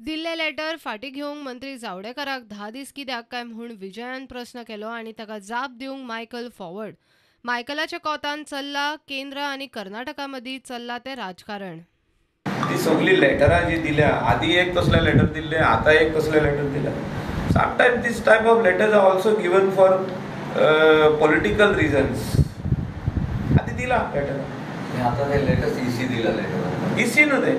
दिल्ले लेटर फाटीं घेवंक मंत्री जावडेकराक 10 दीस कित्याक काय म्हूण विजयान प्रस्न केलो आनी ताका जाप दिवंक मायकल फॉरवर्ड. मायकलाच्या कोतान चल्ला केंद्र आनी कर्नाटका मदीं चल्ला तें राजकारण. ती सगळी लेटरां जी दिल्या, आदी एक तसले लेटर दिल्ले, आतां एक तसले लेटर दिल्या. Sometimes this type of letters are also given for political reasons. आदी दिला लेटर. आता ते लेटर्स ईसी दिला लेटर. ईसी न्हू ते.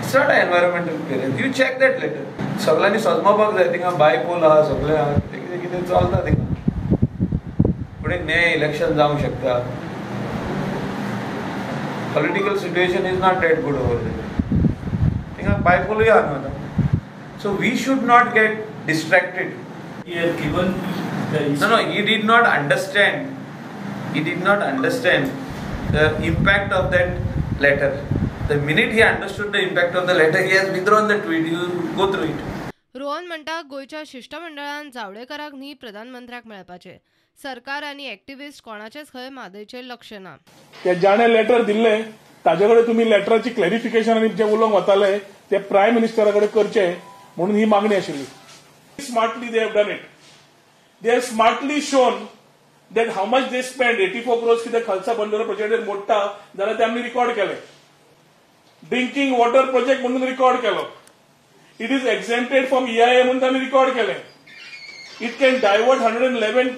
It's not an environmental clearance. You check that letter. सगळ्यांनी सजमोवपाक जाय. थिंगा बायपोल आहा, सगळें आहा, कितें कितें चलता थिंगा. फुडें न्याय इलेक्शन जावंक शकता. Political situation is not that good over there. थिंगा बायपोलूय आहा न्हू आतां. So we should not get distracted. He has given the No, no, he did not understand. He did not understand the impact of that letter. The minute he understood the impact of the letter, he has withdrawn the tweet. You go through it. Rohan म्हणटा गोंयच्या शिश्टमंडळान जावडेकराक न्ही प्रधानमंत्र्याक मेळपाचें. सरकार आनी activist कोणाचेच खंय म्हादयचेर लक्ष ना. ते जाणें लेटर दिल्लें ताजे कडेन तुमी लेटराची क्लॅरिफिकेशन आनी जे उलोवंक वताले ते प्रायम मिनिस्टरा कडेन करचें म्हणून ही मागणी आशिल्ली. Smartly they have done it. They have smartly shown that how much they spend 84 crores कितें खालसा बंदर प्रोजेक्टार मोडटा जाल्यार ते आमी रिकॉर्ड केले. ड्रिंकिंग वॉटर प्रोजेक्ट म्हणून रिकॉर्ड केलो. It is exempted from EIA म्हणून तांणी रिकॉर्ड केलें. It can divert 111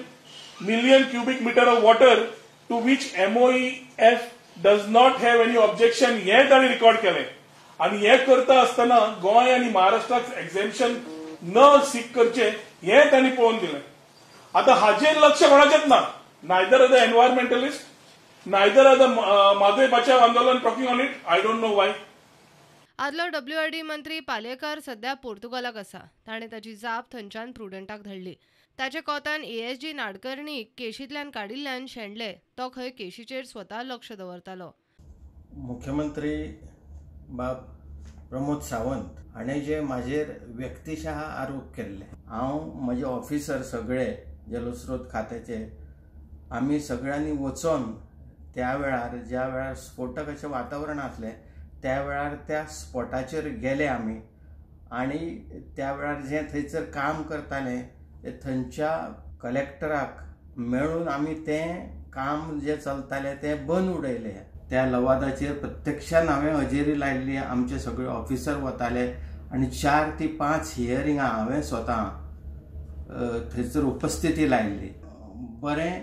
million cubic meter of water to which MOEF does not have any objection हें तांणी रिकॉर्ड केलें. आनी हें करता आसतना गोंय आनी महाराष्ट्राक एक्झेम्पशन न सीक करचें हें तांणी पळोवन दिलें. आतां हाजेर लक्ष कोणाचेंच ना. Neither are the environmentalist, neither are the Mhadei Bachao Andolan talking on it. I don't know why. आदलो WRD मंत्री पालयेकर सध्या पोर्तुगालाक आसा. ताणें ताची जाप थंयच्यान प्रुडंटाक धाडली. ताच्या कोतान ASG नाडकर्णीक केशींतल्यान काडिल्ल्यान शेणले. तो खंय केशीचेर स्वता लक्ष दवरतालो. मुख्यमंत्री बाब प्रमोद सावंत हाणें जे म्हाजेर व्यक्तिशः आरोप केल्ले, हांव म्हजे ऑफिसर सगळे जलस्रोत खात्याचे आमी सगळ्यांनी वचोन त्या वेळार ज्या वेळार स्फोटक अशें वातावरण आसलें त्या वेळार त्या स्पॉटाचेर गेले आमी आनी त्या वेळार जें थंयसर काम करतालें ते थंयच्या कलेक्टराक मेळून आमी तें काम जें चलतालें तें बंद उडयलें. त्या लवादाचेर प्रत्यक्षान हांवें हजेरी लायिल्ली. आमचे सगळे ऑफिसर वताले आनी 4 ते 5 हियरिंगां हांवें स्वता थंयसर उपस्थिती लायिल्ली. बरें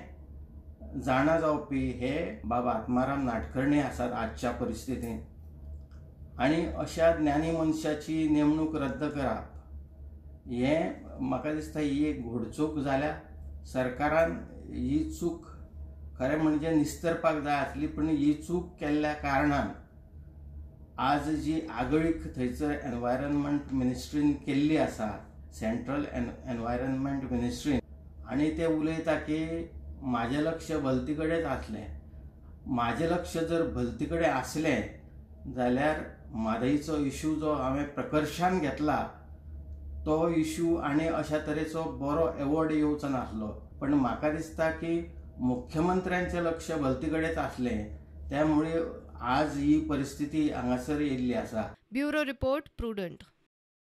जाणा जावपी हे बाबा आत्माराम नाडकर्णी आसात आजच्या परिस्थितींत आनी अशा ज्ञानी मनशाची नेमणूक रद्द करप हें म्हाका दिसता ही एक घोडचूक जाल्या. सरकारान ही चूक खरें म्हणजे निस्तरपाक जाय आसली, पूण ही चूक केल्ल्या कारणान आज जी आगळीक थंयसर एनवायरमेंट मिनिस्ट्रीन केल्ली आसा, सेंट्रल एनवायरमेंट मिनिस्ट्रीन, आनी ते उलयता की म्हाजें लक्ष भलती कडेच आसलें. म्हाजें लक्ष जर भलती कडेन आसलें जाल्यार म्हादयचो इशू जो हांवें प्रकर्शान घेतला तो इशू आनी अशा तरेचो बरो एवॉर्ड येवचो नासलो. पण म्हाका दिसता की मुख्यमंत्र्यांचें लक्ष भलती कडेच आसलें, त्यामुळे आज ही परिस्थिती हांगासर येयल्ली आसा. Bureau report, Prudent.